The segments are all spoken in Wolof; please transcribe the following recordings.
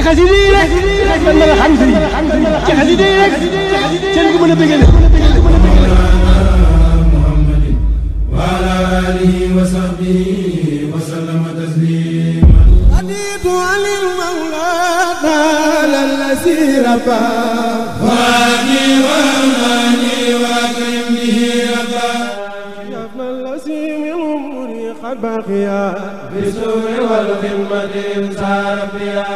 xasida yi rek man mën a xam sëriñ ci xasida yi rek ci la ko mën a bëggale Muhammadin wa ala alihi wa sahbihi wa sallama taslima aditu alil mawla ta'ala allazi rabba wa ani wa amani wa akrim bihi rabba yafna allazi min umri qad baqiya bisuri wal khidmati sarafiya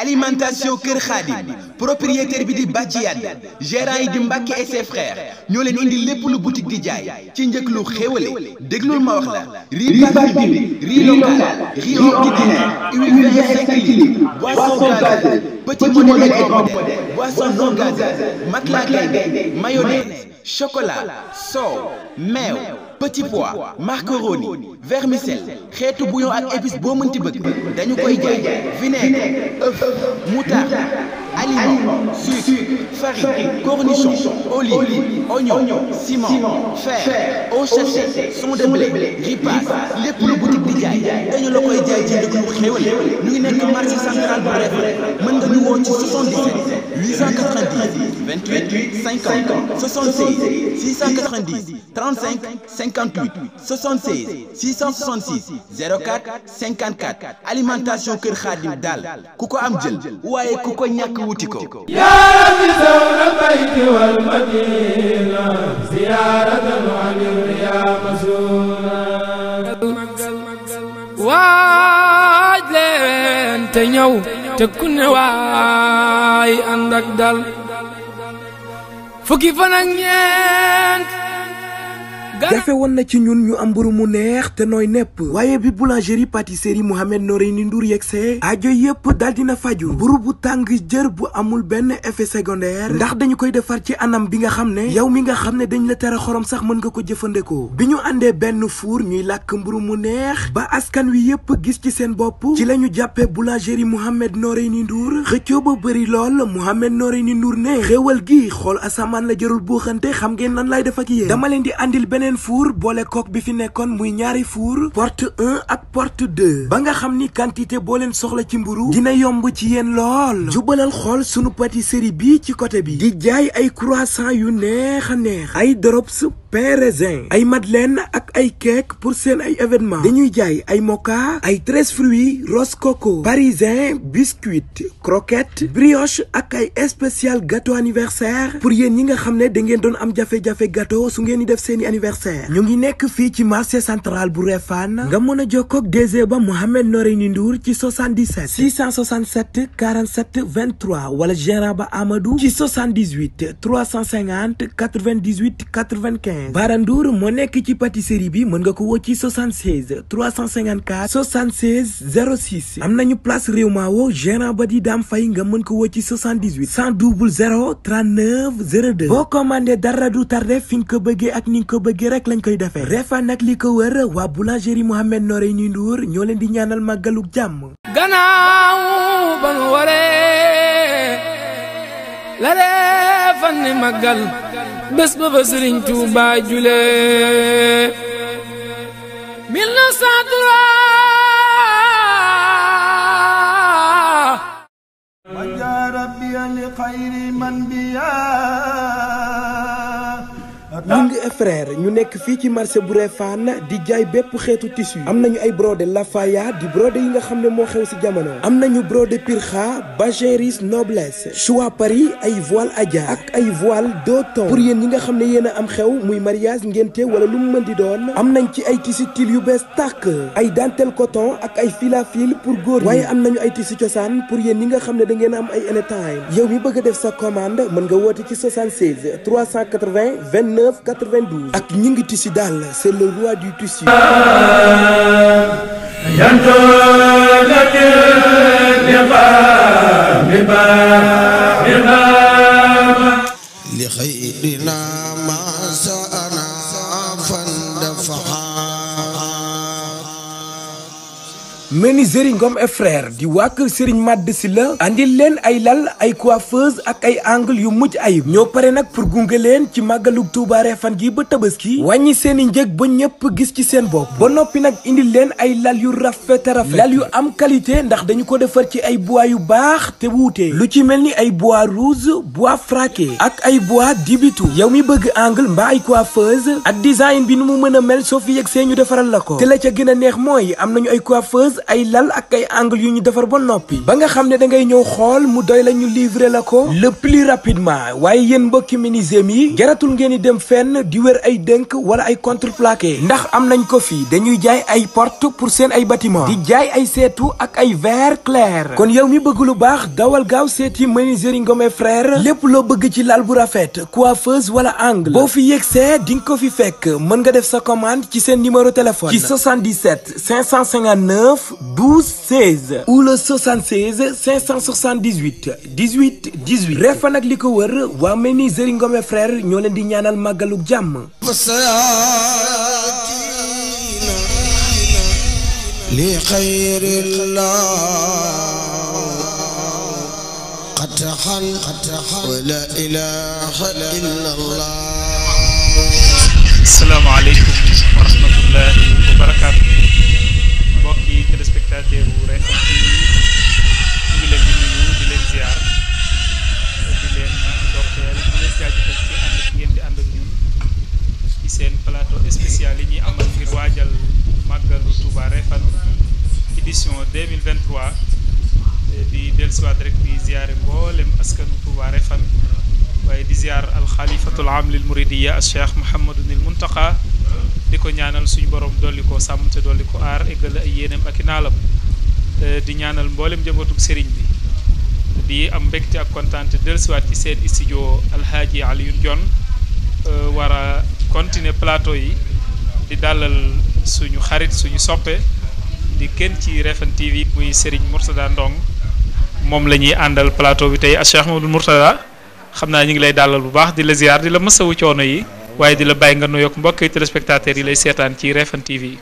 alimentation Kër Khadim propriétaire bi di Badji Yade gérant yi di Mbacke et ses frères ñoo leen indi lépp lu boutique di jaay ci njëkk lu xéwale déglul ma wax la riz basmati riz local riz ordinaire huile 25 litres boisson gazeuse petit modèle et grand modèle boisson non gazeuse matelas gaynde mayonnaise chocolat soow meew petit pois macaroni vermicelle xeetu bouillon ak épices boo mënti bëgg dañu koy jaay vinaigre œuf moutarde aliment sucre farine cornichon olive oignon ciment fer eau sachet son de blé ripaas lépp lu boutique di jaay dañu la koy jaay ci njëg lu xéwal ñu ngi nekk marché central bu Réfane mën nga ñu woo ci 77 890 28 50 76 690 35 58 76 666 04 54 alimentation Kër Khadim daal ku ko am jël waaye ku ko ñàkk wuti ko ya rabbi zawra bayti wal madina ziyaratan wa ya masuna waaj leen te ñëw te ku ne waay ànd ak dal fukki fan ak ñeent jafe woon na ci ñun ñu am mburu mu neex te nooy nepp waaye bi boulangerie pâtisserie Mohamed Noreyni Ndour yegsee aajo yépp daal dina faju mburu bu tàng jër bu amul benn effet secondaire ndax dañu koy defar ci anam bi nga xam ne yow mi nga xam ne dañ la tere xorom sax mën nga ko jëfandikoo bi ñu àndee benn four ñuy làkk mburu mu neex ba askan wi yépp gis ci seen bopp ci la ñu jàppee boulangerie Mohamed Noreyni Ndour xëccoo ba bëri lool Mohamed Noreyni Ndour ne xéewal gi xool asamaan la jërul buuxante xam ngeen nan lay def ak yéen dama leen di andil beneen four boole kook bi fi nekkoon muy ñaari four porte 1 ak porte 2 ba nga xam ni quantité boo leen soxla ci mburu dina yomb ci yéen lool jubalal xool sunu pâtisserie bi ci côté bi di jaay ay croissant yu neex a neex ay drops pain raisin ay madeleine ak ay cake pour seen ay événement dañuy jaay ay moka ay 13 fruits rose coco parisien biscuit croquette brioche ak ay spécial gâteau anniversaire pour yéen ñi nga xam ne da ngeen doon am jafe-jafe gâteau su ngeen di def seeni anniversaire ñu ngi nekk fii ci marché central bu Réfane nga mën a jokkoo ak DG ba Mohamed Noreyni Ndour ci 77 667 47 23 wala gérant ba Amadou ci 78 350 98 95 Bara Ndour moo nekk ci pâtisserie bi mën nga ko woo ci 76 354 76 06 am nañu place Réew Maawo gérant ba di Dame Faye nga mën ko woo ci 78 100 39 02 boo commandé dara du tardé fi nga ko bëggee ak ni nga ko bëggee rek lañ koy defee Réfane nag li ko wër waa boulangerie Mohamed Noreyni Ndour ñoo leen di ñaanal màggaluk jàmm gannaaw ba nu waree la Réfane ne màggal bés ba fa Sëriñ Tuubaa julee 1903 wajja rabbi li xayri man biya Ling et frère ñu nekk fii ci marché bu Réfane di jaay bépp xeetu tissu am nañu ay brodé lafaya di brodé yi nga xam ne moo xew si jamono am nañu brodé pirxa Bagéris noblesse choix Paris ay voile Adja ak ay voile deux tons pour yéen ñi nga xam ne yéen a am xew muy mariage ngénte wala lu mu mën di doon am nañ ci ay tissu til yu bees tàkk ay dentelle coton ak ay fil à fil pour góor ñi waaye am nañu ay tissu cosaan pour yéen ñi nga xam ne da ngeen am ay anytime yow mi bëgg a def sa commande mën nga woote ci 76 380 29 92 ak ñi ngi tissu daal c'est le roi du tissu li xayrina ma sa'ana fan dafaha menuiserie Ngom et frère di waa kër Serigne Mad Sylla andil leen ay lal ay coiffeuse ak ay angle yu mucc ayib ñoo pare nag pour gunge leen ci màggalug Touba Refane gi ba Tabaski wàññi seen i njëg ba ñëpp gis ci seen bopp ba noppi nag indil leen ay lal yu rafet lal yu am qualité ndax dañu ko defar ci ay bois yu baax te wuute lu ci mel ni ay bois rouge bois fraqué ak ay bois dibitu yow mi bëgg angle mbaa ay coiffeuse ak design bi nu mu mën a mel soo fi yegg see ñu defaral la ko te la ca gën a neex mooy am nañu ay coiffeuse ay lal ak ay angle yu ñu defar ba noppi ba nga xam ne da ngay ñëw xool mu doy la ñu livrer la ko le plus rapidement waaye yéen mbokki menuisier yi jaratul ngeen di dem fenn di wër ay dënk wala ay contreplaqué ndax am nañ ko fi dañuy jaay ay porte pour seen ay bâtiment di jaay ay seetu ak ay verre clair kon yow mi bëgg lu baax dawal gaaw seeti menuiserie Ngom et frère lépp loo bëgg ci lal bu rafet coiffeuse wala angle boo fi yegsee di nga ko fi fekk mën nga def sa commande ci seen numéro téléphone ci 77 559 12 16 ou le 76 578 18 18 Refane ak li ko wër waa menuiserie Ngom et frère ñoo leen di ñaanal màggalug jàmm li xayrillah qatahan wa la ilaha illallah. Assalaamu aleykum wa rahmatullahi wa barakaatu. mbokki téléspectateur wu Refane TV ñu ngi leen di nuyu di leen ziar di leen ndokkeel di leen jaajëfal ci ànd ak ngeen di ànd ak ñun ci seen plateau spécial yi ñuy amal ngir waajal màggalu Touba Refane édition 2023 di dellusiwaat rek di ziare mboolem askanu Touba Refane waaye di ziar alxalifatul am lil muridiya al cheikh Mouhamadunil Muntaqa di ko ñaanal suñu borom dolli ko sàmm te dolli ko aar eggal ay yéeneem ak i naalam di ñaanal mboolem njabootuk sëriñ bi di am mbégte ak kontaante dellusiwaat ci seen studio Alhaaji Alioune Dione war a continuer plateau yi di dalal suñu xarit suñu soppe di kenn ci Refane TV muy Serigne Mourtada Ndong moom la ñuy àndal plateau bi tey ak Cheikh Mamadou Mourtada xam naa ñu ngi lay dalal bu baax di la ziar di la masawu coono yi waaye di la bàyyi nga nuyoog mbokki téléspectateurs yi lay seetaan ci Refane TV.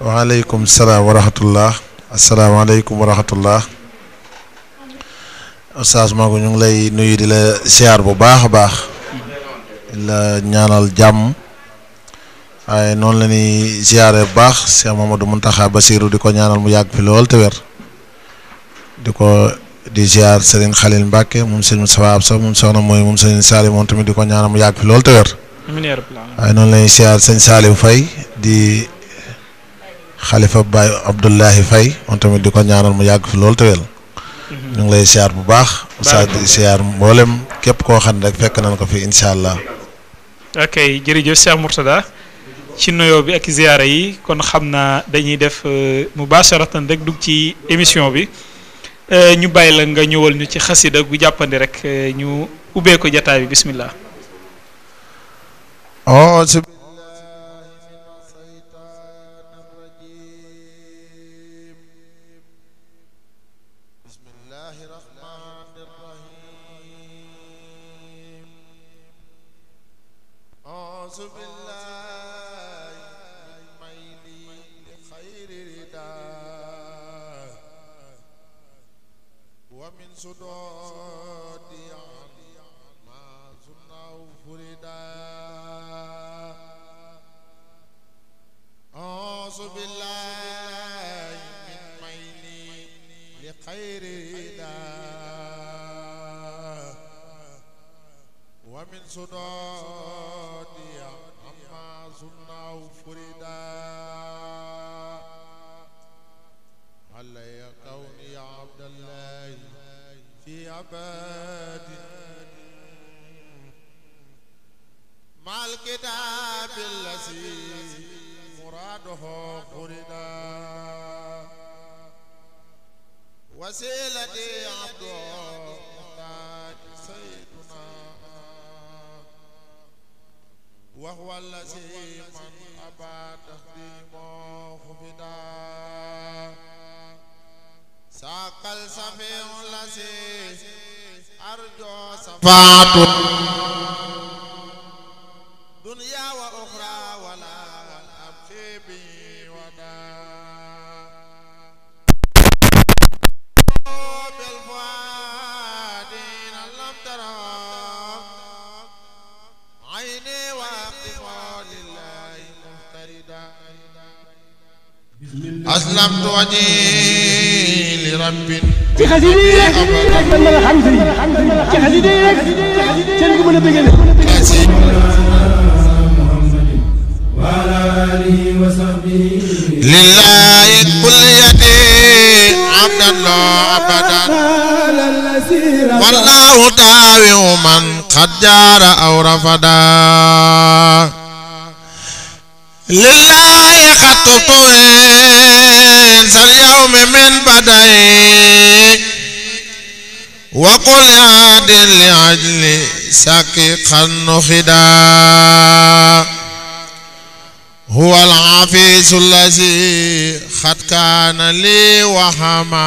waaleykum salaam wa rahmatullah asalaamaaleykum wa rahmatullah Oustaz Magu ñu ngi lay nuyu di la ziar bu baax a baax di la ñaanal jàmm waaye noonu la ñuy ziare bu baax Cheikh Mamadou Mountakha Bassirou di ko ñaanal mu yàgg fi lool te wér di ziar Serigne Khalil Mbacke moom Serigne Moustapha Absa moom soxna mooy moom Serigne Saliou moom tamit di ko ñaanal mu yàgg fi lool te wér waaye noonu la ñuy ziar Serigne Saliou Faye di xalifa Baye Abdoulahi Faye moom tamit di ko ñaanal mu yàgg fi lool te wér ñu ngi lay ziar bu baax Oustaz di ziar mboolem képp koo xam ne rek fekk nañ ko fi incha allah. ok jërëjëf Cheikh Mourtada ci nuyoo bi ak ziyaara yi kon xam naa dañuy def mubasharatan rek dugg ci émission bi ñu bàyyi la nga ñëwal ñu ci xasida gu jàppandi rek ñu ubbee ko jataay bi bismillah. faatu dunya wa ukhra wala abxibi wada أسلمت وجهي لرب ci xasida yi rek man mën a xam sëriñ ci xasida yi rek seen ko mën a bëggale لله كليتي عبدا لا أبدا والله تاوي من قد جار أو رفدا لله خطبت إنس اليوم من بدئي وقل عادل لعجل سكيقا نخدا هو العفيس الذي قد كان لي وحما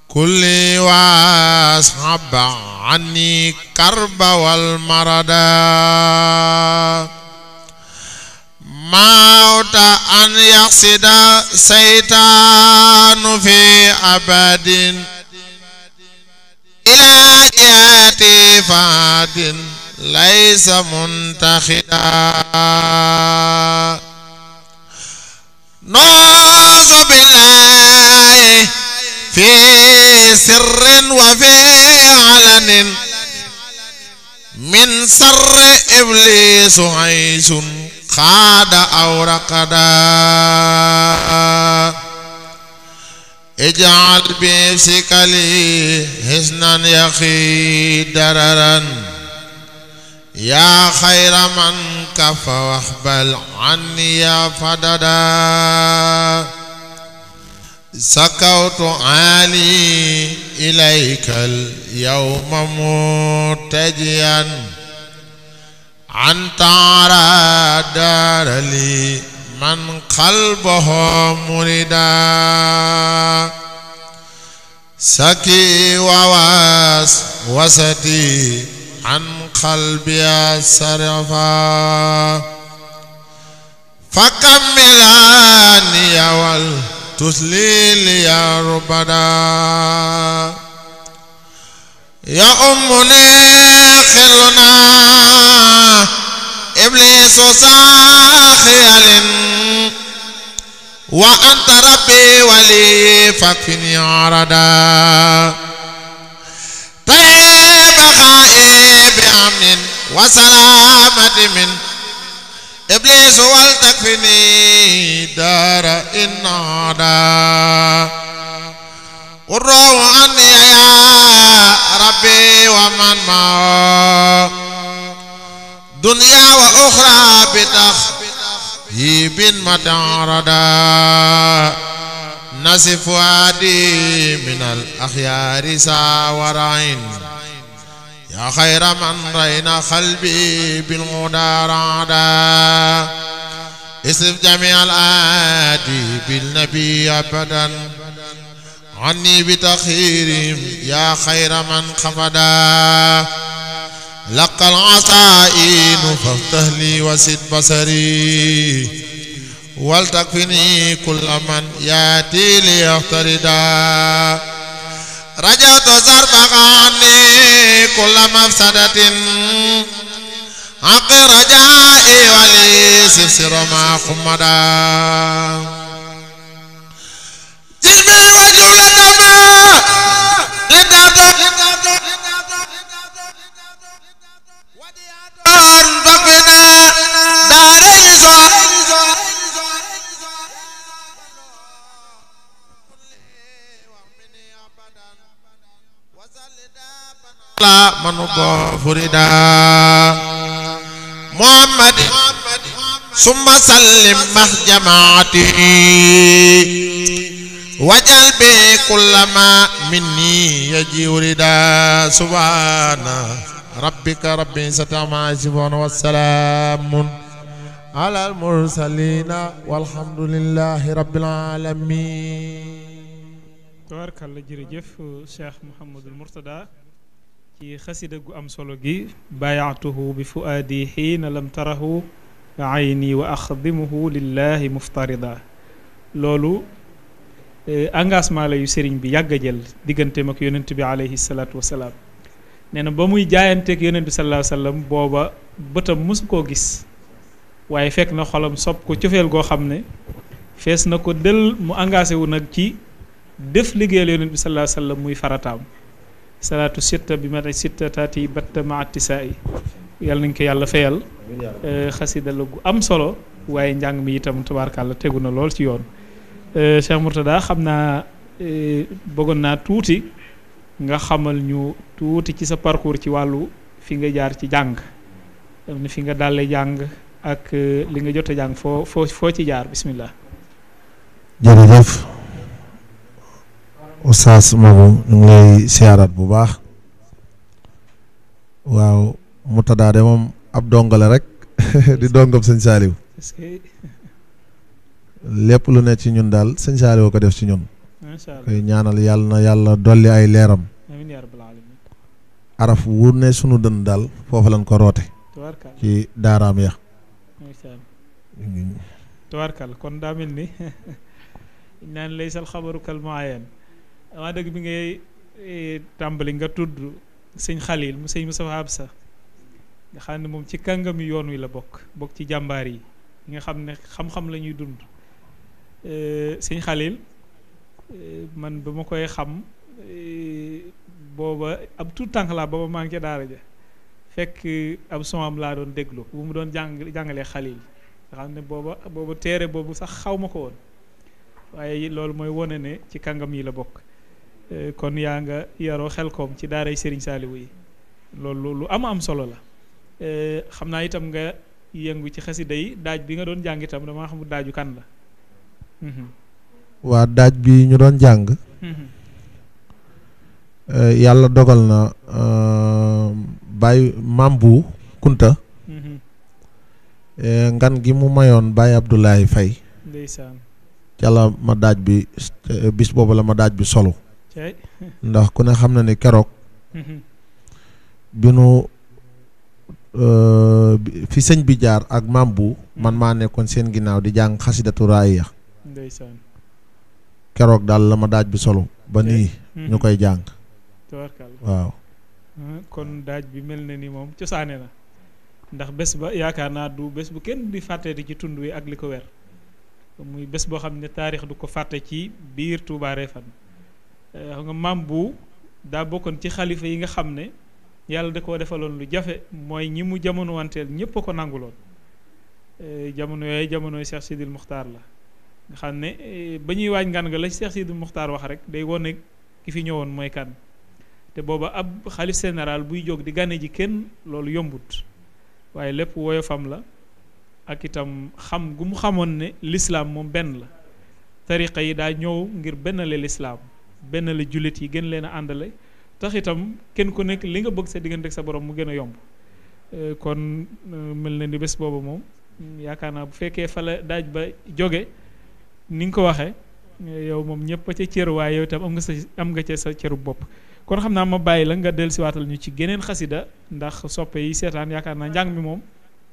كل واصحب عني كرب والمرضى موت أن يقصد سيطان في أبد إلى جهة فاد ليس منتخدا نعوذ بالله في سر وفي علن من سر إبليس حيث خاد أو رقدا اجعل بنفسك لي حسنا يخي دررا يا خير من كف واحبل عني يا فددا سكوت عالي إليك اليوم متجيا أنت على دار لي من قلبه مريدا سكي وواس وستي عن قلبي صرفا فكملاني والتسليل يا ربنا يا أمني خلنا إبليس ساخيال وأنت ربي ولي فاكفني عردا طيب خائب بأمن وسلامة من إبليس ولتكفني دار إن عدا والروح عني يا ربي ومن معه دنيا وأخرى بتخيب متعرضا نصف وادي من الأخيار ساورين يا خير من رين قلبي بالغدى رعدا اسف جميع الآدي بالنبي أبدا عني بتخيرهم يا خير من خفدا لقى العصائين فافتح لي وسد بصري ولتكفني كل من ياتي ليفتردا رجعت زربك عني كل مفسدة حق رجائي ولي سفسر ما خمدا جسمي وجملة ما لتعطى فقنا داري لا منو فريدا محمد ثم سلم مع جماعتي وجل بكل ما مني يجي وردا سبحان ربك رب العزة عما يصفون والسلام على المرسلين والحمد لله رب العالمين. تبارك الله jërëjëf Cheikh Mouhamadul Mourtada ci xasida gu am solo gi bayaatuhu bi fuaadi xiina lam tarahu ayni wa axdimuhu lillahi muftarida loolu engagement la yu sëriñ bi yàgg a jël digganteem ak yonent bi alayhi salaatu wasalaam nee na ba muy jaayanteeg yonent bi sallallahu alayhi wa sallam booba bëtam mosu koo gis waaye fekk na xolam sopp ko cofeel goo xam ne fees na ko del mu engagé wu nag ci def liggéeyal yonent bi sallallahu alayhi wa sallam muy farataam salaatu sitta bi ma sitta taati batta ma attisaa yi yàlla nañ ko yàlla fayal xasida la gu am solo waaye njàng mi itam tabaarkàlla tegu na lool ci yoon Cheikh Mourtada xam naa bëggoon naa tuuti nga xamal ñu tuuti ci sa parcours ci wàllu fi nga jaar ci jàng am na fi nga dalee jàng ak li nga jot a jàng foo ci jaar bismillah. jërëjëf Oustaz moomu ñu ngi lay siyaaraat bu baax waaw Mourtada de moom ab dongale rek di dongam sëñ Saliou lépp lu ne ci ñun daal sëñ Saliou ko def ci ñun koy ñaanal yàlla na yàlla dolli ay leeram amiin yaa rabbal aalamiin araf wu ne sunu dënn daal foofu lañ ko roote ci daaraam ya tabaarkal kon daa mel ni naan laysal xabaru kal muayyan dama dëgg bi ngay tàmbali nga tudd sëñ Xalil mu sëñ Moustapha Absa nga xam ne moom ci kàngami yoon wi la bokk ci jàmbaar yi nga xam ne xam-xam la ñuy dund sëñ Xalil man ba ma koy xam booba ab tout tànk laa booba maa ngi ca daara ja fekk ab son am laa doon déglu bu mu doon jàngalee Xalil nga xam ne booba téere boobu sax xaw ma ko woon waaye loolu mooy wone ne ci kàngam yi la bokk kon yaa nga yaroo Xelkom ci daaray Serigne Saliou yi loolu lu am solo la xam naa itam nga yëngu ci xasida yi daaj bi nga doon jàng itam damaa xamul daaju kan la. waa daaj bi ñu doon jàng yàlla dogal na Baye Mambu Kunta ngan gi mu mayoon Baye Abdoulaye Faye ndeysaan ca la ma daaj bi bis boobu la ma daaj bi solo ndax ku ne xam na ni keroog bi nu fi sëñ bi jaar ak Mambu man maa nekkoon seen ginnaaw di jàng xasidatu raaya ndeysaan keroog daal la ma daaj bi solo ba nii ñu koy jàng waaw kon daaj bi mel na ni moom cosaane na ndax bés ba yaakaar naa du bés bu kenn di fàtteeti ci tund wi ak li ko wer muy bés boo xam ne taarix du ko fàtte ci biir Touba Refane xam nga Mambu daa bokkoon ci xalifa yi nga xam ne yàlla da koo defaloon lu jafe mooy ñi mu jamono wanteel ñëpp a ko nanguloon jamono yooyu jamonoy Cheikh Sidil Muxtaar la nga xam ne ba ñuy waaj ngan nga la Cheikh Sidil Muxtaar wax rek day wone ki fi ñëwoon mooy kan te booba ab xalif général buy jóg di gane ji kenn loolu yombut waaye lépp woyofam la ak itam xam gu mu xamoon ne lislaam moom benn la tariqa yi daa ñëw ngir benn la lislaam benn la jullit yi gën leen a àndale tax itam kenn ku nekk li nga bëgg sa diggante ak sa borom mu gën a yomb kon mel na ni bés boobu moom yaakaar naa bu fekkee fa la daaj ba jóge ni nga ko waxee yow moom ñëpp a ca cër waaye yow itam am nga ca sa cëru bopp kon xam naa ma bàyyi la nga del si waatal ñu ci geneen xasida ndax soppe yi seetaan yaakaar naa njàng mi moom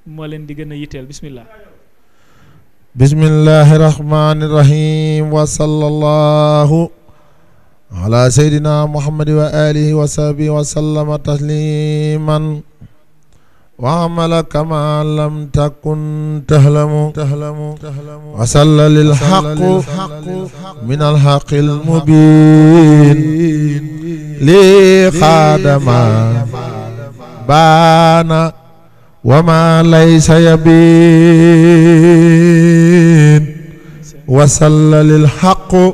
moo leen di gën a yitteel bismillah bismillahi rahmani rahim wa sallallahu ala sayyidina muhammadi wa alihi wa sahbihi wa sallama tasliman wa amala kama lam takun tahlamu wa salla lil haqqi min al haqqil mubin li khadama bana wa ma laysa yabin wa salla lil haqqi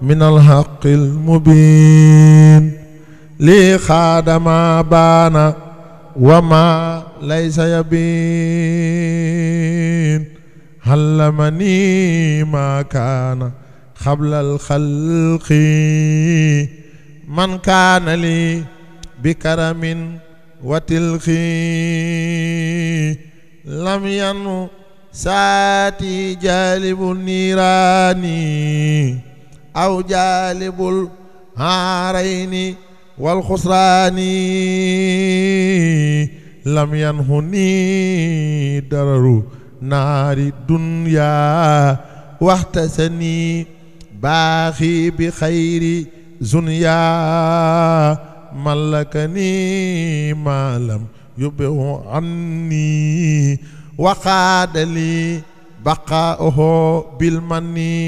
min al haqqil mubin li khadama bana wa ma laysa yabin hallamani ma kana qabla al khalqi man kana li bi karamin wa tilqi lam yanu saati jalibul nirani aw jalibul harayni wal khusrani lam yanhuni dararu naari dunya waxtasani baaxi bi xayri zunya malakani maalam yubbihu anni وقاد لي بقاؤه بالمني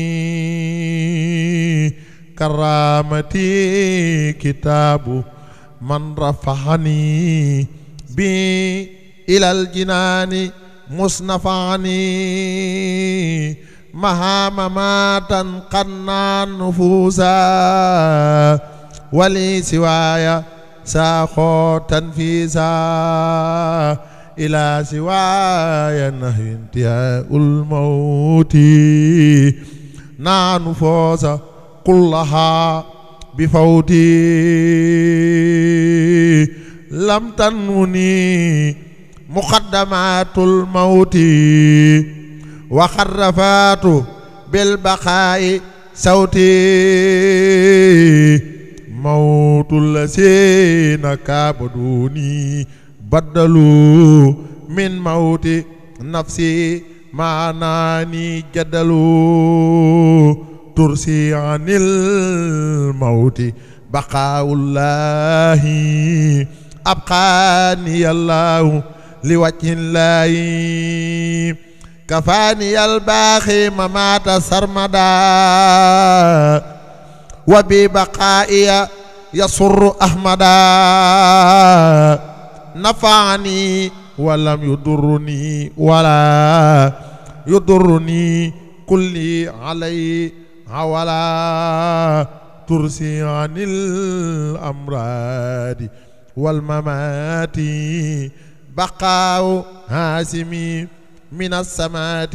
كرامتي كتاب من رفعني بي إلى الجنان مصنفعني مهامماتا قنا نفوسا ولي سوايا ساخو تنفيسا إلى سوايا نهي انتهاء الموت نانفوس كلها بفوتي لم تنوني مقدمات الموت وخرفات بالبقاء صوتي موت الذين كابدوني بدلوا من موت نفسي معناني جدلوا ترسي عن الموت بقاء الله أبقاني الله لوجه الله كفاني الباخي ممات سرمدا وببقائي يسر أحمدا نفعني ولم يضرني ولا يضرني كل علي ولا ترسي عن الأمراض والممات بقاء هاسمي من السمات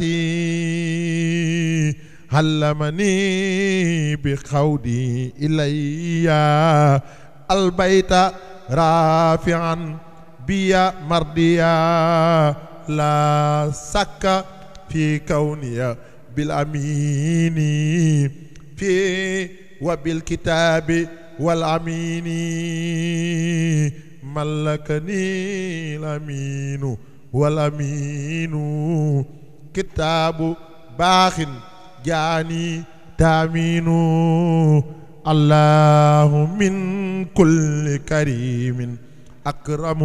علمني بخودي إلي البيت رافعا بيا مرديا لا سك في كوني بالأمين في وبالكتاب والأمين ملكني الأمين والأمين كتاب باخ جاني تامين الله من كل كريم أكرم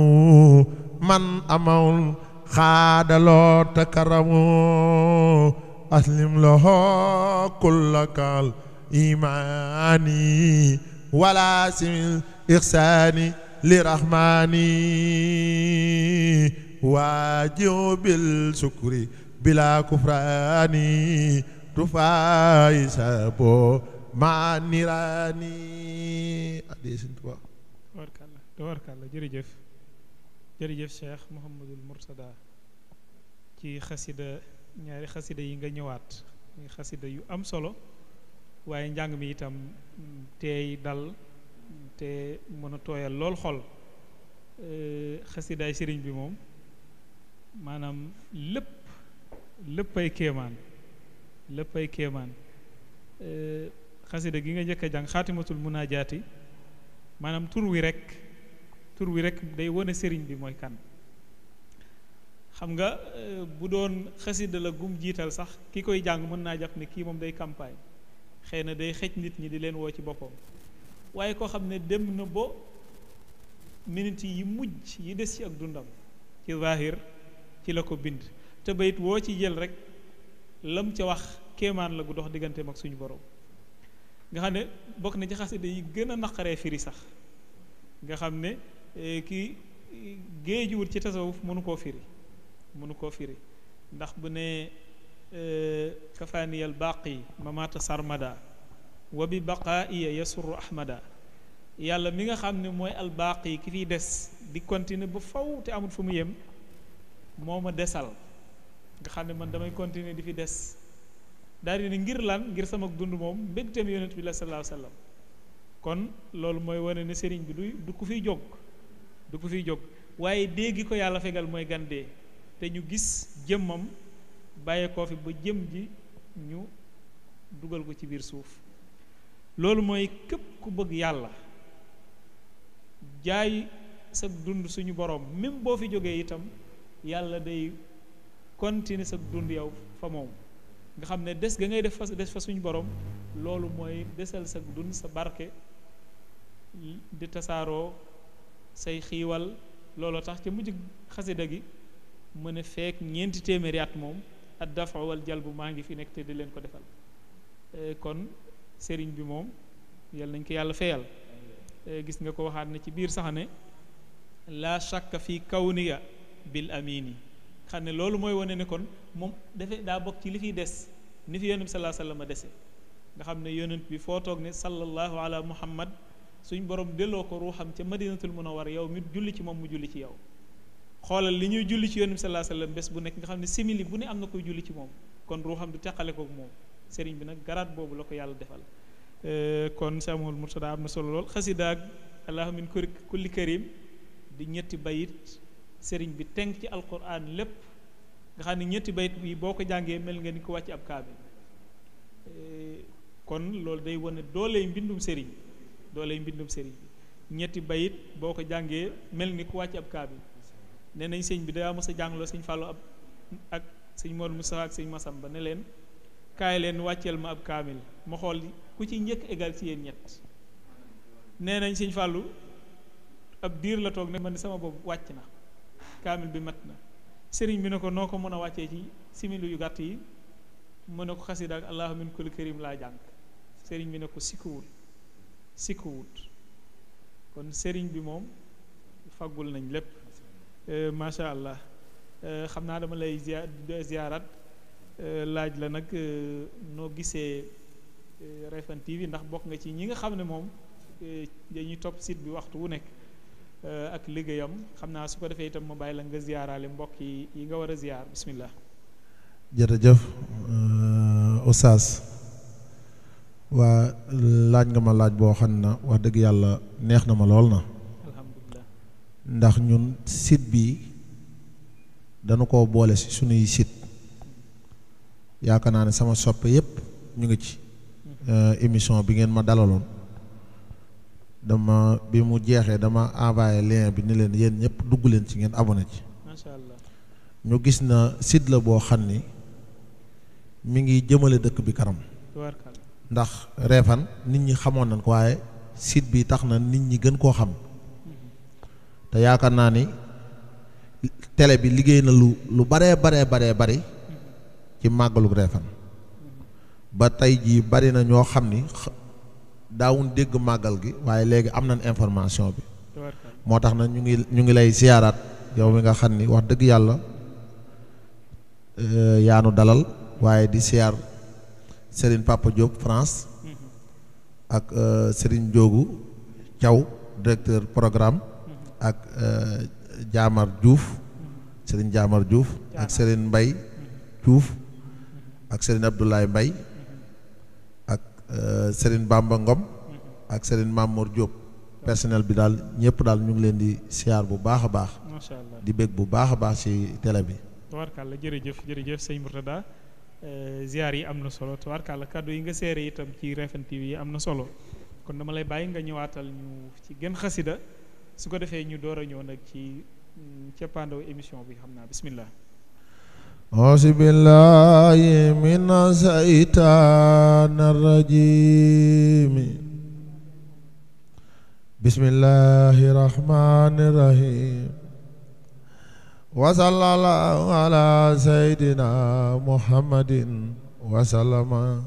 من أمون خاد له تكرم أسلم له كل كال إيماني ولا سم إحساني لرحماني واجه بالشكر بلا كفراني تفايس بو مع نيراني tabaarkalla jërëjëf Cheikh Mouhamadul Mourtada ci xasida ñaari xasida yi nga ñëwaat muy xasida yu am solo waaye njàng mi itam teey dal te mën a tooyal lool xol xasidaay sëriñ bi moom maanaam léppay kéemaan xasida gi nga njëkk a jàng xaatimatul munaajaati maanaam tur wi rek day wane sëriñ bi mooy kan xam nga bu doon xasida la gum jiital sax ki koy jàng mën naa jàpp ne kii moom day campagne xëy na day xëj nit ñi di leen woo ci boppam waaye koo xam ne dem na ba minute yi mujj yi des ci ak dundam ci zahir ci la ko bind te bayit woo ci jël rek lam ca wax kéemaan la gu dox digganteem ak suñu borom nga xam ne bokk na ci xasida yi gën a naqaree firi sax nga xam ne kii géejuwut ci tasawuf mënu koo firi ndax bu ne kafaaniyal baaqi mamata sarmada wa bi baqaa'iya yasuru ahmada yàlla mi nga xam ne mooy al baaqi ki fiy des di continuer ba faw te amul fu mu yem moo ma desal nga xam ne man damay continuer di fi des daal di ne ngir lan ngir sama dund moom mbégteem yonent bi la sallallahu alayhi wa sallam kon loolu mooy wane ne sëriñ bi du ku fiy jóg waaye déggi ko yàlla fegal mooy gandee te ñu gis jëmmam bàyyee koo fi ba jëm ji ñu dugal ko ci biir suuf loolu mooy képp ku bëgg yàlla jaay sa dund suñu borom même boo fi jógee itam yàlla day continuer sa dund yow fa moom nga xam ne des ga ngay des fa suñu borom loolu mooy desal sa dund sa barke di tasaaroo say xiiwal looloo tax ca mujj xasida gi mu ne feek ñeenti téeméeri at moom ad dafa wal jalbu maa ngi fi nekk te di leen ko defal kon sëriñ bi moom yal nañ ko yàlla feyal gis nga ko waxaat na ci biir sax ne la shakka fi kawniya bil amini xam ne loolu mooy wane ne kon moom dafay daa bokk ci li fiy des ni fi yonent bi sallallahu alayhi wasallam dese nga xam ne yonent bi foo toog ne sallallahu ala muhammad suñ borom delloo ko ruuxam ca madinatul munawwar yow mi julli ci moom mu julli ci yow xoolal li ñuy julli ci yonent bi sallallahu alayhi wasallam bés bu nekk nga xam ne simili bu ne am na koy julli ci moom kon ruuxam du teqale kook moom sëriñ bi nag garaat boobu la ko yàlla defal kon Cheikh Mouhamadou Mourtada am na solo lool xasida ak allahu min kulli karim di ñetti bayit sëriñ bi tenk ci alquran lépp nga xam ne ñetti bayit bi boo ko jàngee mel nga ni ko wàcc ab kaamil kon loolu day wane dooley mbindum sëriñ bi ñetti bayit boo ko jàngee mel ni ku wàcc ab kaamil nee nañ sëñ bi daa mos a jàngloo sëñ Fallou ak sëñ Modou Moussa ak sëñ Massamba ne leen kaay leen wàcceel ma ab kaamil ma xool ku ci njëkk égal ci yéen ñett nee nañ sëñ Fallou ab diir la toog ne man sama boobu wàcc na kaamil bi mat na sëriñ bi ne ko noo ko mën a wàccee ci simili yu gàtt yi mu ne ko xasida ak allahu min kulli karim laa jàng sëriñ bi ne ko sikkuwut kon sëriñ bi moom faggul nañ lépp macha allah xam naa dama lay ziarat laaj la nag noo gisee Refane TV ndax bokk nga ci ñi nga xam ne moom dañuy topp site bi waxtu wu nekk ak liggéeyam xam naa su ko defee itam ma bàyyi la nga ziaraale mbokk yi nga war a ziar bismillah. jërëjëf Oustaz waa laaj nga ma laaj boo xam ne wax dëgg yàlla neex na ma lool na alhamdulilah ndax ñun site bi dañu ko boole si suñuy site yaakaar naa ne sama soppe yépp ñu ngi ci émission bi ngeen ma dalaloon dama bi mu jeexee dama envoyé lien bi ni leen yéen ñëpp dugg leen ci ngeen abonné ci macha allah ñu gis na site la boo xam ni mi ngi jëmale dëkk bi kanam ndax Refane nit ñi xamoon nañ ko waaye site bi tax na nit ñi gën koo xam te yaakaar naa ni télé bi liggéey na lu baree bari ci màggalu Refane ba tey jii bari na ñoo xam ni daawuñ dégg màggal gi waaye léegi am nañ information bi moo tax na ñu ngi lay siyaaraat yow mi nga xam ni wax dëgg yàlla yaanu dalal waaye di siyaar Serigne Papa Diop France ak Serigne Ndiogou Thiaw directeur programme ak Jaamar Diouf Serigne Jaamar Diouf ak Serigne Mbaye Diouf ak Serigne Abdoulaye Mbaye ak Serigne Bamba Ngom ak Serigne Mamour Diop personnel bi daal ñëpp daal ñu ngi leen di siyaar bu baax a baax macha allah di bég bu baax a baax ci télé bi tabarkàlla jërëjëf sëñ Mourtada ziar yi am na solo tabarkàlla kàddu yi nga seere itam ci Refane TV yi am na solo kon dama lay bàyyi nga ñëwaatal ñu ci gën xasida su ko defee ñu door a ñëw nag ci cappaandaw émission bi xam naa bismillah auzu billahi mina saytaani rajiim bismillahi rahmani rahim wa sallallahu ala sayyidina muhammadin wa sallama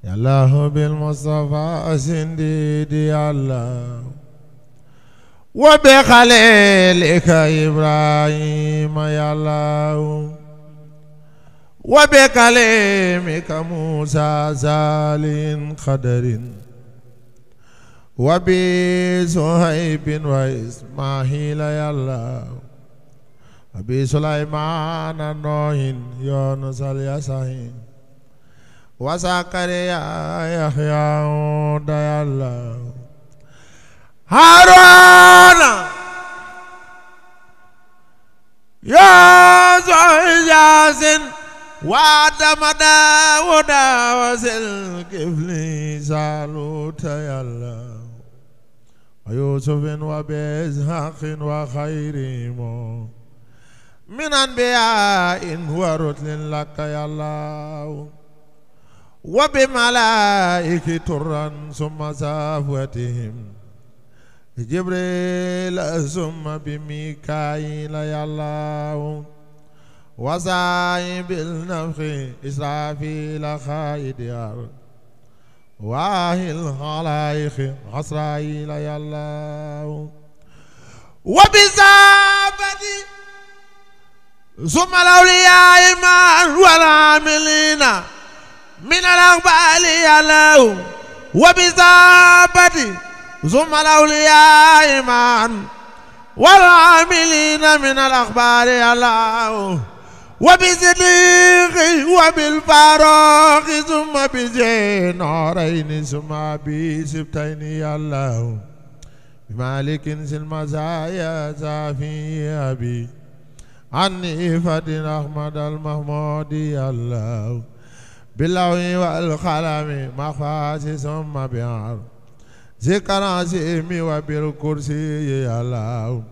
yallahu bil mustafa sindidi allah wa bi khalilika ibrahima yallahu wa bi kalimika musa zalin qadarin wa bi suhaybin wa ismaila yallahu wa bi sulaymana nuhin yunus al-yasahin wa zakariya yahya yallahu haruna ya yasin wa damada wa zilkifli saluta yallahu ويوسف وبإسحاق وخيرهم من أنبياء ورسل لك يا الله وبملائكة ترا ثم صفوتهم جبريل ثم بميكائيل يا الله وصاحب النفخ إسرافيل خائد يار واهي الخلائق عسرائيل يا الله وبزابتي ثم الأولياء معا والعاملين من الأقبال يا الله وبزابتي ثم الأولياء معا والعاملين من الأخبار يا الله وبصديق وبالفاروق ثم بذي نورين ثم بسبتين يا الله بمالك ذي المزايا زافي أبي عني فتن أحمد المحمود يا الله باللوح والقلم مخفاز ثم بعر ذكر عظيم وبالكرسي يا الله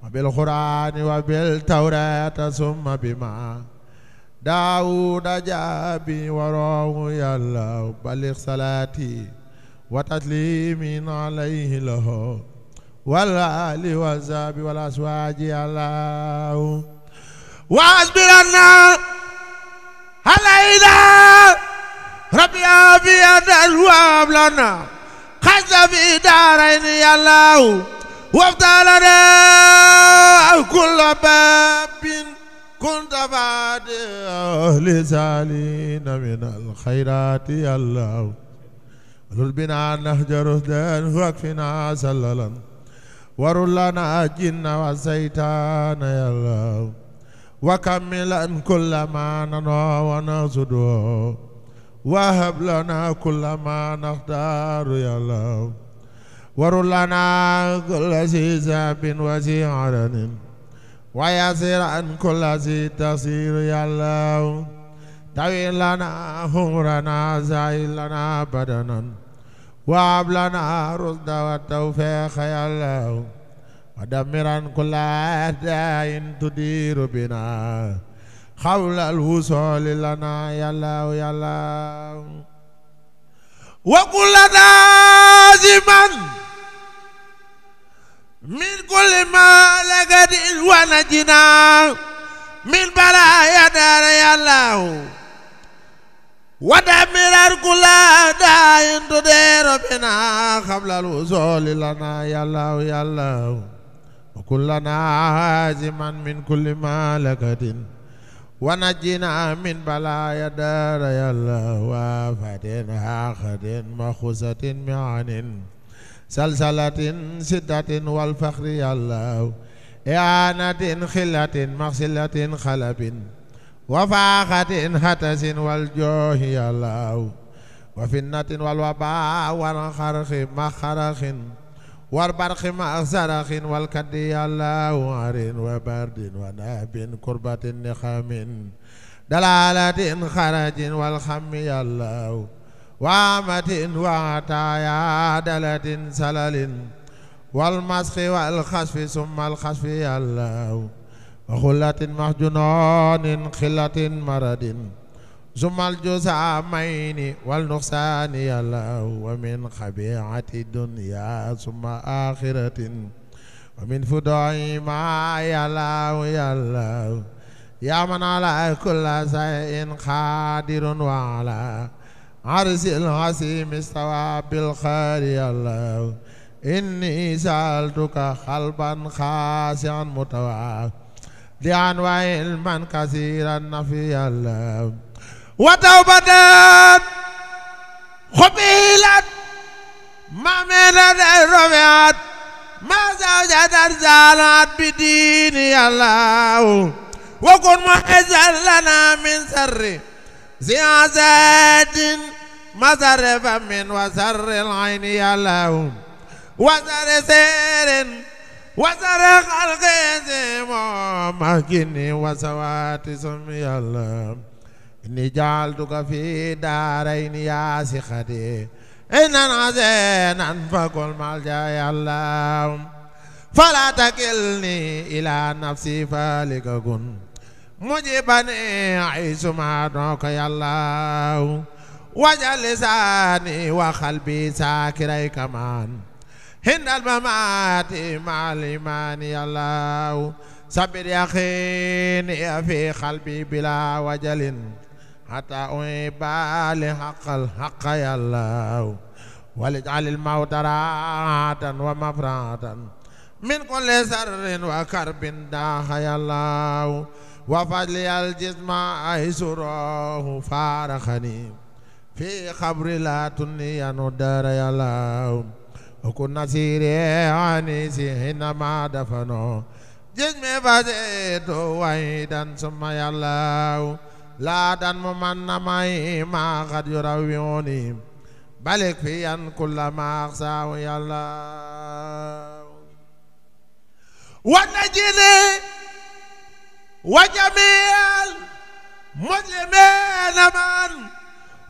وبالقرآن وبالتوراة ثم بما داود جابي وروح يا الله بلغ صلاتي وتسليم عليه له والآل والزاب والأزواج يا الله وأصبرنا علينا ربي عافية وهب لنا خذ في دارين يا الله وافتح لنا كل باب كنت فاتحه لسالين من الخيرات يا الله ورد بنا نهج رشدا واكفنا سللا ورد لنا الجن والشيطان يا الله وكملا كل ما ننوى ونقصده وهب لنا كل ما نختار يا الله ورد لنا كل ذي ذنب وذي عرض ويسر عن كل ذي تقصير يا الله طويل لنا عمرنا زايد لنا بدنا وهب لنا الرشد والتوفيق يا الله ودمرا كل أعداء تدير بنا حول الوصول لنا يا الله يا الله وكل لازما من كل ما لقد ونجنا من بلايا دار يا الله ودمرا كل أعداء تدير بنا قبل الوصول لنا يا الله يا الله وكلنا عازما من كل مالكة ونجنا من بلايا دار يا الله وافة حاقة مخوصة معن سلسلة سدة والفخر يا الله إعانة خلة مغسلة خلب وفاقة هتس والجوه يا الله وفنة والوباء والخرخ مخرخ والبرق مع زرخ والكد يا الله عر وبرد ونهب كربة نخام دلالة خرج والخم يا الله وعامة وعطايا دلة سلل والمسخ والخسف ثم الخسف يا الله وخلة محجنون خلة مرد ثم الجزامين والنقصان يا الله ومن خبيعة الدنيا ثم آخرة ومن فدوع ما يا الله يا الله يا من على كل شيء قادر وعلى عرش العظيم استوى بالخير يا الله إني سألتك قلبا خاشعا متواضعا وعلما كثيرا نفي يا الله وتوبة قبلت ما من رفعت ما زوجت زالت بدين يا الله وكن محزن لنا من سر زيازات مزر فم وسر العين يا الله وسر سير وسر خلق ممكن وسوات سم يا الله إني جعلتك في دارين يا سخدي إن عزينا فكل ملجأ يا الله فلا تكلني إلى نفسي فلككن مجيبني عيش ما دعوك يا الله وجل لساني وقلبي ساكري كمان هند الممات مع الإيمان يا الله ثبت يقيني في قلبي بلا وجل حتى أحب لحق الحق يا الله واجعل الموت راحة ومفرحة من كل سر وكرب داخ يا الله وفضلي الجسم أيسره فارخني في خبر لا تني ندار يا الله وكن نسيري عنيسي حينما دفنوا جسمي فزيت وحيدا ثم يا الله لا تنم من معي ما قد يرويوني بلغ في كل ما أخساه يا الله ونجني وجميع المسلمين من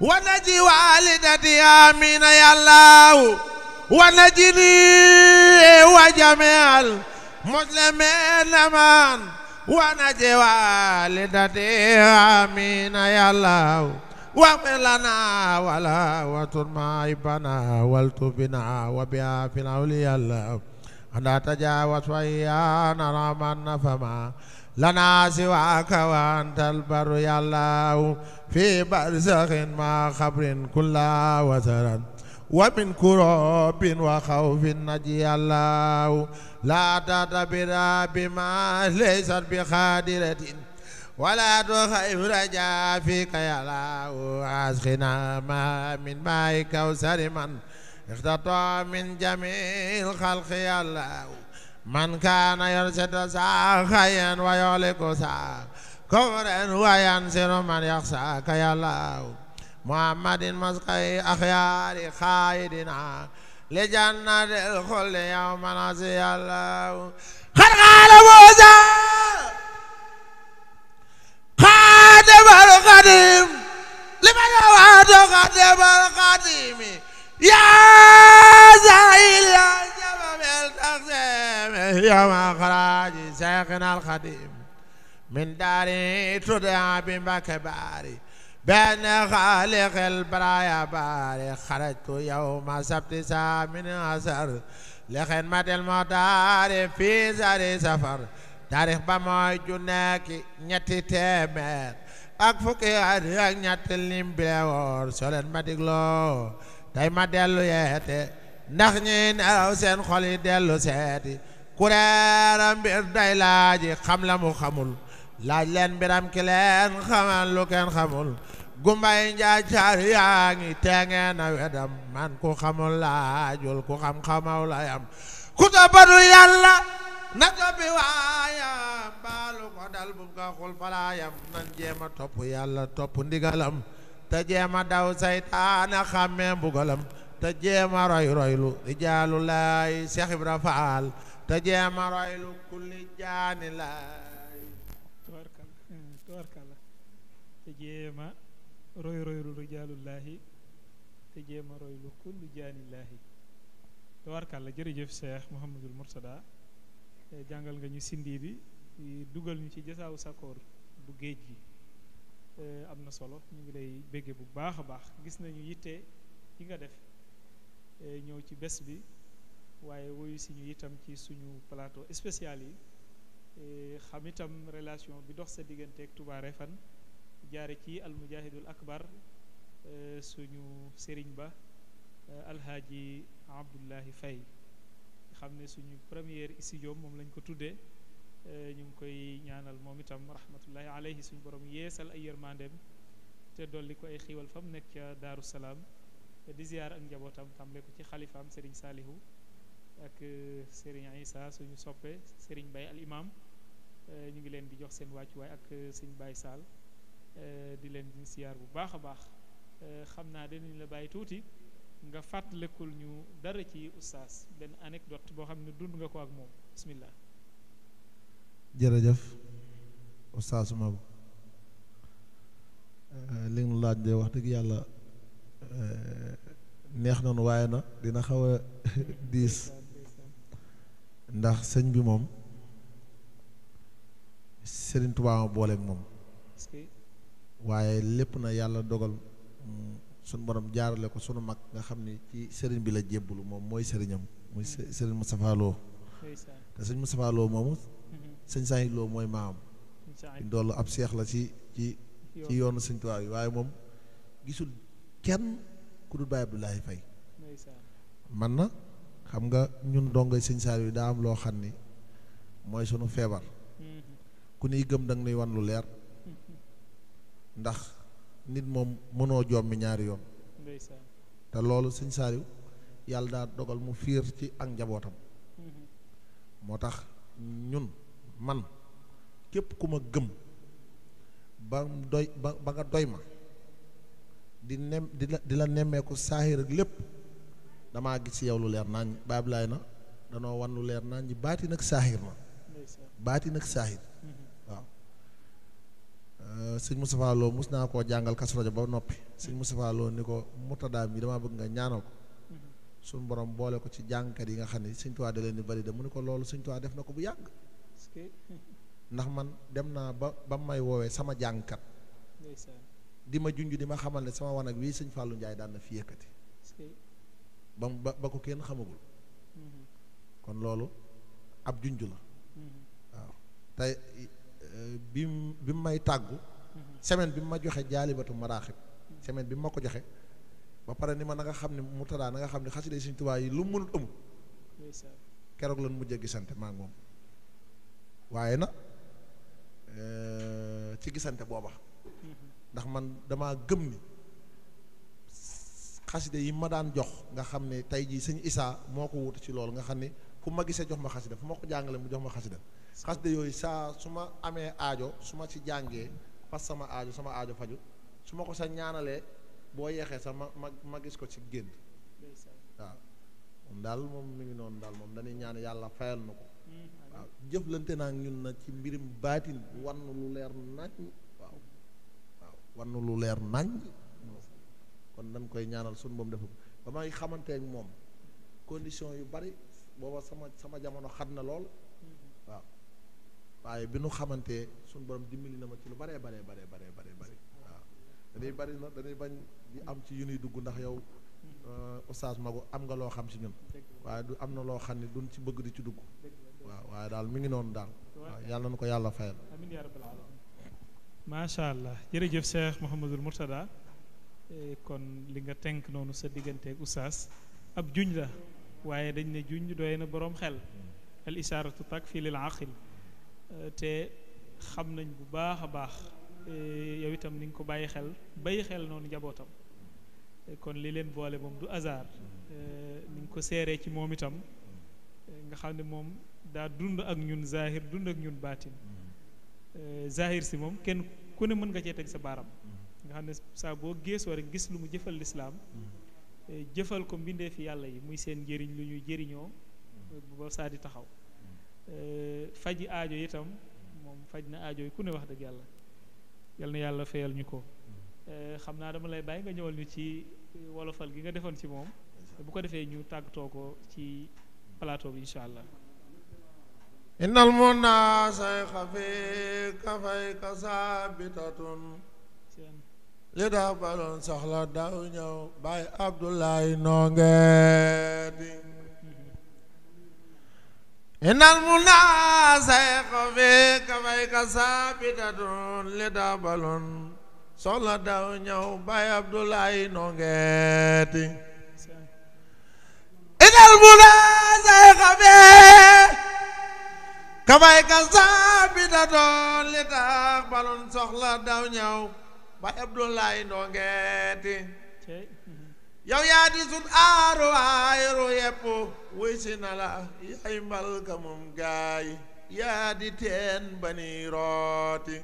ونجي والدتي آمين يا الله ونجني وجميع المسلمين من ونجي والدتي آمين يا الله واغفر لنا ولا وتر معيبنا والتبنا وبيافنا أولياء الله أنا تجاوز ويانا رحمنا فما لنا سواك وأنت البر يا الله في برزخ مع خبر كل وترا ومن كروب وخوف نجي الله لا تعتبر بما ليست بقادرة ولا تخيب رجاء فيك يا الله أسقنا ما من ماء كوثر من اختطى من جميع الخلق يا الله من كان يرشد ساخيا ويهلك سا كفرا وينصر من يخشاك يا الله محمد مسقي أخيار خائدنا لجنة الخلد يوم نسي الله خلق موسى خادم القديم لمن يوعد خادم القديم يا زائل يا جبل التقسيم يا مخرج شيخنا الخديم من داري تدعى بمكباري بين خالق البرايا باري خرجت يوم سبت من عصر لخدمة المختار في زار سفر تاريخ بموي جناكي ñetti téeméer ak fukki at ak ñett lim bi woor soo leen ma digloo tey ma dellu yeete ndax ñi nelaw seen xol yi dellu seeti kureera mbir day laaji xam la mu xamul laaj leen mbiram ki leen xamal lu kenn xamul gumbay njaacaar yaa ngi teengee na wedam man ku xamul laajul ku xam xamaw la yam ku toppatu yàlla na toppi waayam baalu ko dal bum ka xul falaayam nan jéema topp yàlla topp ndigalam te jéema daw saytaana xàmmee mbugalam te jéema roylu rijaalu laay Seex Ibra Faal te jéema roylu kulli jaani laay tubarkalla te jéema roylu rijaalullaahi te jéema roylu kulli jaanillaahi tubarkalla jërëjëf Cheikh Mouhamadul Mourtada jàngal nga ñu sindi bi dugal ñu ci jasaawu sakoor bu géej gi am na solo ñu ngi lay bégge bu baax a baax gis nañu yitte yi nga def ñëw ci bés bi waaye woyu si ñu itam ci suñu plateau spécial yi xam itam relation bi dox sa diggante ak Touba Refane jaare ci almujahidul akbar suñu sëriñ ba alhaaji Abdullahi Faye xam ne suñu première studio moom lañ ko tuddee ñu ngi koy ñaanal moom itam rahmatullahi alayhi suñu borom yeesal ay yërmandeem te dolli ko ay xiiwal fa mu nekk ca Daaru Salaam di ziyaar ak njabootam tàmbale ko ci xalifaam Serigne Salihu ak Serigne Issa suñu soppe Serigne Baye al imam ñu ngi leen di jox seen wàccuwaay ak Serigne Baye Sall di leen di ziyaar bu baax a baax xam naa dinañ la bàyyi tuuti nga fàttalikul ñu dara ci oustaz benn anecdote boo xam ne dund nga ko ak moom bismillah. jërëjëf oustaz Mabou li nga laaj de wax dëgg yàlla neex nañu waaye na dina xaw a diis ndax sëñ bi moom Serigne Touba ma booleeg moom waaye lépp na yàlla dogal sunu borom jaarale ko sunu mag nga xam ni ci sëriñ bi la jébbalu moom mooy sëriñam muy sëriñ Moustapha Lo te sëñ Moustapha Lo moomu sëñ Saïd Lo mooy maam ndoolu ab seex la ci yoonu sëñ Tuubaa yi waaye moom gisul kenn ku dul Baye Abdoulaye Faye man na xam nga ñun dongoy sëñ Saaliw yi daa am loo xam ni mooy sunu feebar ku niy gëm danga nuy wan lu leer ndax nit moom mënoo jommi ñaari yoon te loolu sëñ Saaliw yàlla daa dogal mu fiir ci ak njabootam moo tax ñun man képp ku ma gëm ba nga doy ma di la nemmeeku saahir ak lépp damaa gis ci yow lu leer naañ baab laay na danoo wan lu leer naañ ñi baati nag saahir na baati nag saahir waaw sëñ Moustapha Lo mus naa koo jàngal Kazu Rajab ba noppi sëñ Moustapha Lo ni ko Murtada mi damaa bëgg nga ñaanal ko suñu borom boole ko ci jàngkat yi nga xam ne sëñ Tuubaa da leen di validé mu ni ko loolu sëñ Tuubaa def na ko bu yàgg ndax man dem naa ba may woowee sama jàngkat di ma junj di ma xamal ne sama wanag wii sëñ Fallou Ndiaye daan na fi yëkkati ba ko kenn xamagul kon loolu ab junj la waaw tey bi mu may tàggu semaine bi mu ma joxe jaalibatu maraaxib semaine bi mu ma ko joxe ba pare ni ma na nga xam ne Murtada na nga xam ne xasida sëñ Tuubaa yi lu mu mënut amul keroog lan mujjee gisante maa ngi moom waaye na ci gisante booba ndax man damaa gëm ni xasida yi ma daan jox nga xam ne tey jii sëñ Isaa moo ko wutu ci loolu nga xam ne fu ma gisee jox ma xasida fu ma ko jàngale mu jox ma xasida yooyu saa su ma amee aajo su ma ci jàngee fas sama aajo faju su ma ko sa ñaanalee boo yeexee sax ma gis ko ci génn waaw moom daal moom mi ngi noonu daal moom dañuy ñaan yàlla fayal na ko waaw jëflante naa ñun na ci mbirim baatin wan lu leer nañ waaw wan lu leer nañ kon dañ koy ñaanal suñu moom defu ba may xamanteek moom condition yu bari booba sama jamono xat na lool waaw waaye bi nu xamantee suñu borom dimbali na ma ci lu baree baree waaw dañuy bañ di am ci yu ñuy dugg ndax yow oustaz Magu am nga loo xam ci ñun waaye du am na loo xam ne duñ ci bëgg di ci dugg waaw waaye daal mi ngi noonu daal waaw yàlla na ko yàlla fayal amiin yaa rabbal aalamiin macha allah jërëjëf Cheikh Mouhamadul Mourtada kon li nga tënk noonu sa digganteeg oustaz ab juñ la waaye dañ ne juñ doy na boroom xel al ishaaratu takfi lil aqil te xam nañ bu baax a baax yow itam ni nga ko bàyyi xel noonu njabootam kon li leen boole moom du hasard ni nga ko seeree ci moom itam nga xam ne moom daa dund ak ñun zahir dund ak ñun baatin zahir si moom kenn ku ne mën nga cee teg sa baaram nga xam ne saa boo geesoo rek gis lu mu jëfal lislaam jëfal ko mbindee fi yàlla yi muy seen njëriñ lu ñuy jëriñoo ba saa di taxaw faji aajo itam moom faj na aajo yi ku ne wax dëgg yàlla yal na yàlla fayal ñu ko xam naa dama lay bàyyi nga ñëwal ñu ci wolofal gi nga defoon ci moom bu ko defee ñu tàggatoo ko ci plateau bi incha allah innal munna sayxa fi kafay kasabitatun li daa baloon soxla daw ñëw Baay Abdoulaye nongeeti innal munna sayxa fi kafay kasabitatun li daa baloon soxla daw ñëw Baay Abdoulaye nongeeti innal munna sayxa fi kafay kasabitatun li daa baloon soxla daw ñëw Baay Abdoulaye ndongeeti yow yaa di sut aaru aaru yepp wuy si na la yaay mbal ka moom gaay yaa di teen bani rooti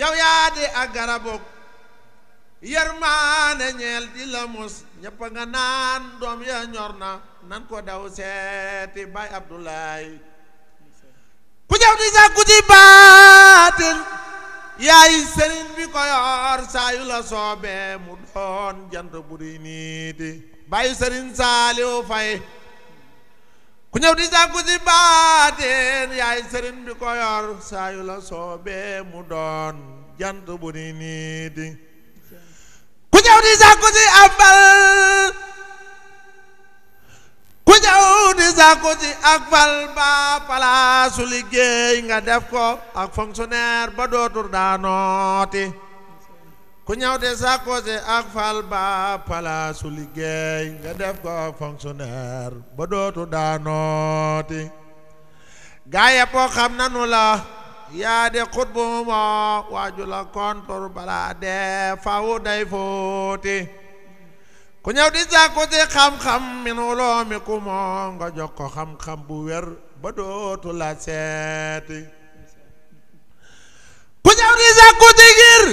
yow yaa di ak garabok yërmaane ñeel di la mus ñëpp nga naan doom ya ñor na nan ko daw seeti Baay Abdoulaye ku jaw di sàkku ci baatin yaay sëriñ bi ko yor saa yu la soobee mu doon jant bu di niiti bàyyi sëriñ Saaliw Fay ku ñëw di sàkku ci baatin yaay sëriñ bi ko yor saa yu la soobee mu doon jant bu di niiti ku ñëw di sàkku ci ambal ñëw di sàkku ci ak fal ba palaasu liggéey nga def ko ak fonctionnaire ba dootul daanooti ku ñëw di sàkku ci ak fal ba palaasu liggéey nga def ko ak fonctionnaire ba dootul daanooti gaa yépp xam nanu la yaa di xutbu moo waaju la kontur balaa dee fawu day fóoti ku ñëw di sàkku ci xam-xam min uloomi ku moo nga jox ko xam-xam bu wér ba dootu la seeti ku ñëw di sàkku ci ngir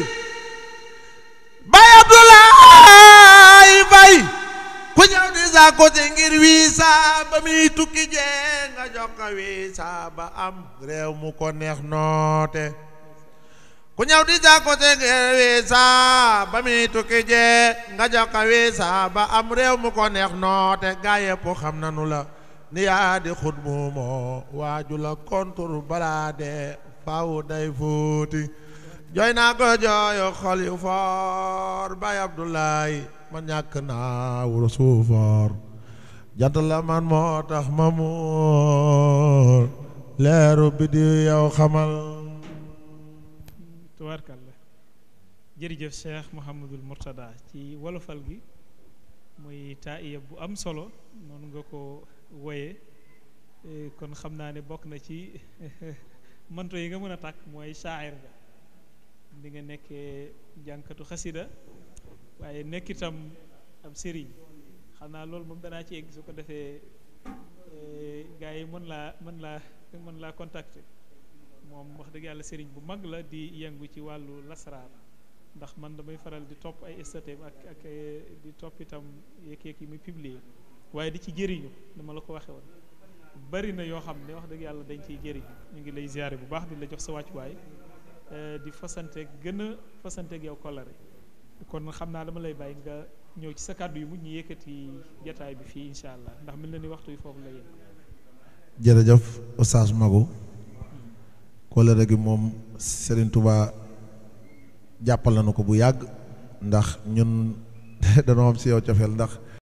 Baay Abdoulaay Fay ku ñëw di sàkku ci ngir wiisa ba muy tukki jee nga jox ko wiisa ba am réew mu ko neex noote ku ñëw di sàkku ci ngir wiisa ba muy tukki jee nga jox ko wiisa ba am réew mu ko neex noote gaa yépp xam nanu la ni yaa di xut mu moo waaju la kontur balaa dee faaw day fuuti jooy naa ko jooyu xol yu foor Baay Abdoulaay ma ñàkk naa wuro suufoor jant la man moo tax ma muur leeru bi di yow xamal tubaarkalla jërëjëf Cheikh Mouhamadul Mourtada ci wolofal gi muy taa'iya bu am solo noonu nga ko woye kon xam naa ne bokk na ci manto yi nga mën a tàkk mooy shaa'ir ga di nga nekkee jànkatu xasida waaye nekk itam ab sëriñ xam naa loolu moom danaa ci egg su ko defee gars yi mën laa contacter moom wax dëgg yàlla sëriñ bu mag la di yëngu ci wàllu lasraar ndax man damay faral di topp ay statut ak di topp itam yeeg yi muy publier waaye di ci jëriñu dama la ko waxe woon bari na yoo xam ne wax dëgg yàlla dañ ciy jëriñu ñu ngi lay ziare bu baax di la jox sa wàccuwaay di fasanteeg gën a fasanteeg yow kollare kon xam naa dama lay bàyyi nga ñëw ci sa kàddu yu mujj ñu yëkkati jataay bi fii incha allah ndax mel na ni waxtu yi foofu la yéen. jërëjëf Oustaz Magu kollare gi moom Serigne Touba jàppal nañu ko bu yàgg ndax ñun dañoo am si yow cofeel ndax